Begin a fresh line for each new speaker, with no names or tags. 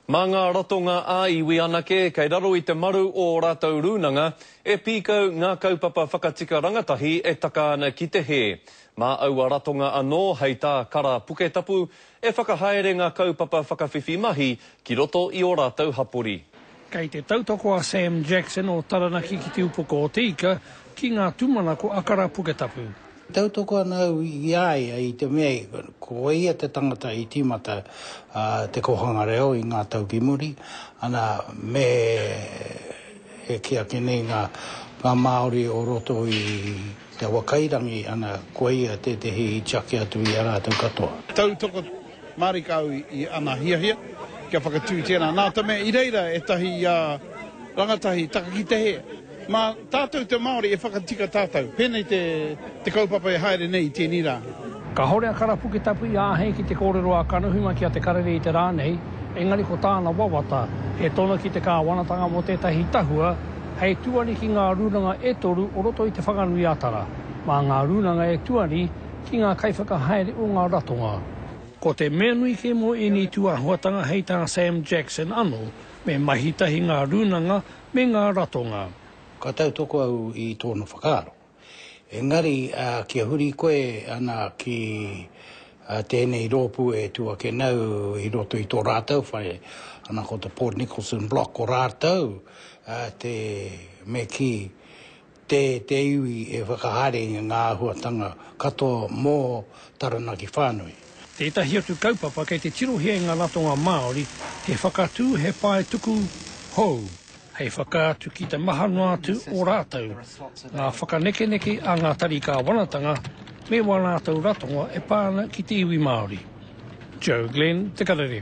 Mā ngā ratonga ā-iwi anake kei raro i te maru o ō rātou rūnanga e pīkau ngā kaupapa whakatika rangatahi e taka ana ki te hē. Mā aua ratonga anō, hei tā Kara Puketapu, e whakahaere ngā kaupapa whakawhiwhi mahi ki roto i ō rātou hapori.
Kei te tautoko a Sam Jackson o Taranaki ki Te Upoko o Te Ika ki ngā tūmanako a Kara Puketapu.
Tautoko ana au i a ia i te mea ko ia te tangata i tīmata te kōhanga reo i ngā tau ki muri, ana, me e kī ake nei ngā Māori o roto i Te Awakairangi, ana, ko ia tētehi i tiaki atu i a rātou katoa.
Tautoko mārika au i ana hiahia kia whakatū tēnā, nā te mea i reira ētahi rangatahi taka ki te hē. Mā tātou te Māori e whakatika tātou. Pēnei te, te kaupapa e haere nei i tēnei rā.
Kāore a Kara Puketapu i āhei ki te kōrero ā-kanohi mai ki a Te Karere i te rā nei, engari ko tāna wawata, he tono ki te kāwanatanga mō tētahi tahua hei tuari ki ngā rūnanga e toru o roto i Te Whanganui-a-Tara, mā ngā rūnanga e tuari ki ngā kaiwhakahaere o ngā ratonga. Ko te mea nui kē mō ēnei tūāhuatanga hei tā Sam Jackson anō, me mahi tahi ngā rūnanga me ngā ratonga.
Ka tautoko au i tōna whakaaro. Engari, kia huri koe ana ki tēnei rōpū e tū ake nau i roto i tō rātou whare, ana ko te Port Nicholson Block, ko rātou te, me kī, te, te iwi e whakahaere i ngā āhuatanga katoa mō Taranaki whānui.
Tētahi atu kaupapa kei te tirohia e ngā ratonga Māori he whakatū he pae tuku hou hei whakaatu ki te maha noa atu o rātou ngā whakanekeneke a ngā tari kāwanatanga me wā rātou ratonga e pā ana ki te iwi Māori. Joe Glenn, Te Karere.